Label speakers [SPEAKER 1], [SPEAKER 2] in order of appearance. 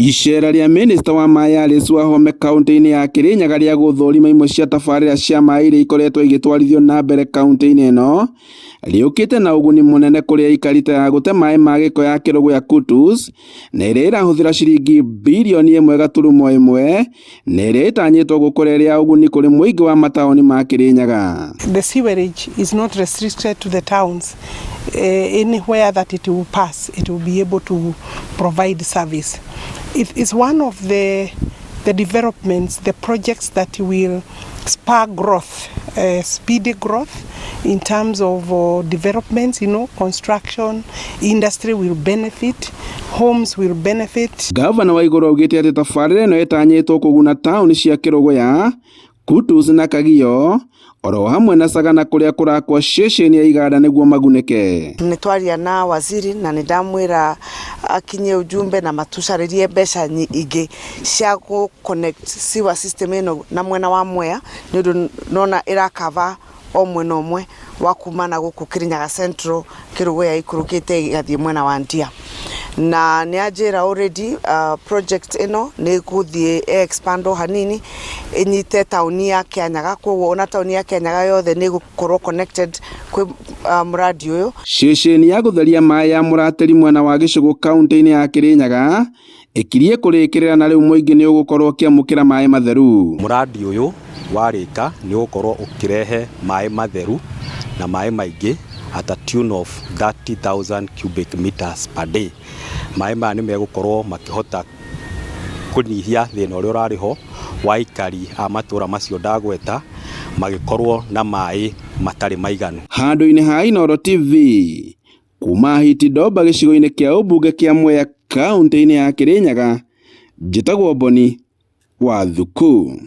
[SPEAKER 1] Icera rĩa minista wa maĩ Alice Wahome kaunti-inĩ ya Kirinyaga rĩa gũthũrima imwe cia tabarĩra cia maĩ iria ikoretwo igĩtwarithio na mbere kaunti-inĩ ĩno rĩũkĩte na ũguni mũnene kũrĩ aikari ta ya gũte maĩ ma gĩko ya Kĩrũgũya Kutus na ĩrĩa ĩrahũthĩra ciringi birioni 1.1 na ĩrĩa ĩtanyĩtwo gũkorwo ĩrĩ ya ũguni kũrĩ mũingĩ wa mataũni ma Kirinyaga.
[SPEAKER 2] The sewerage is not restricted to the towns. Anywhere that it will pass, it will be able to provide service. It is one of the developments, the projects that will spur growth, speedy growth in terms of developments, construction, industry will benefit, homes will benefit.
[SPEAKER 1] Gavana Waiguru augĩte atĩ tabarĩra ĩno ĩtanyĩtwo kũguna taũni cia Kĩrũgũya, Kutus na Kagio oro hamwe na Sagana kũrĩa kũrakwo ceceni ya iganda nĩguo magunĩke.
[SPEAKER 3] Nĩ twaria na waziri na nĩ ndamwĩra akinyie ujumbe na matucarĩrie mbeca ingĩ cia gũ connect sewer system ĩno na mwena wa Mwea, nĩ ũndũ nona ĩrakava o mwena ũmwe wa kuma na gũkũ Kirinyaga Central, Kĩrũgũya, ikũrũkĩte ĩgathiĩ mwena wa Ndia. Na nĩ anjĩra already project ĩno nĩ ĩgũthiĩ expand o hanini ĩnyite taũni ya Kĩanyaga, koguo ona taũni ya Kĩanyaga yothe nĩ ĩgũkorwo connected kwĩ mũradi ũyũ.
[SPEAKER 1] Ceceni ya gũtheria maĩ ya Mũratĩri mwena wa Gĩcũgũ kaunti-inĩ ya Kirinyaga ĩkirie kũrĩkĩrĩra na rĩu mũingĩ nĩ ũgũkorwo ũkĩamũkĩra maĩ matheru.
[SPEAKER 4] Mũradi ũyũ warĩka nĩ ũgũkorwo ũkĩrehe maĩ matheru na maĩ maingĩ at a tune of 30,000 cubic meters per day. Maĩ maya nĩ megũkorwo makĩhota kũnyihia thĩna ũrĩa ũrarĩ ho wa aikari a matũra macio ndagweta magĩkorwo na maĩ matarĩ maiganu.
[SPEAKER 1] Handũ-inĩ ha Inooro TV kuma Hiti Ndomba gĩcigo-inĩ kĩa ũmbunge kĩa Mwea kaunti-inĩ ya Kirinyaga, njĩtagwo Boni wa Thuku.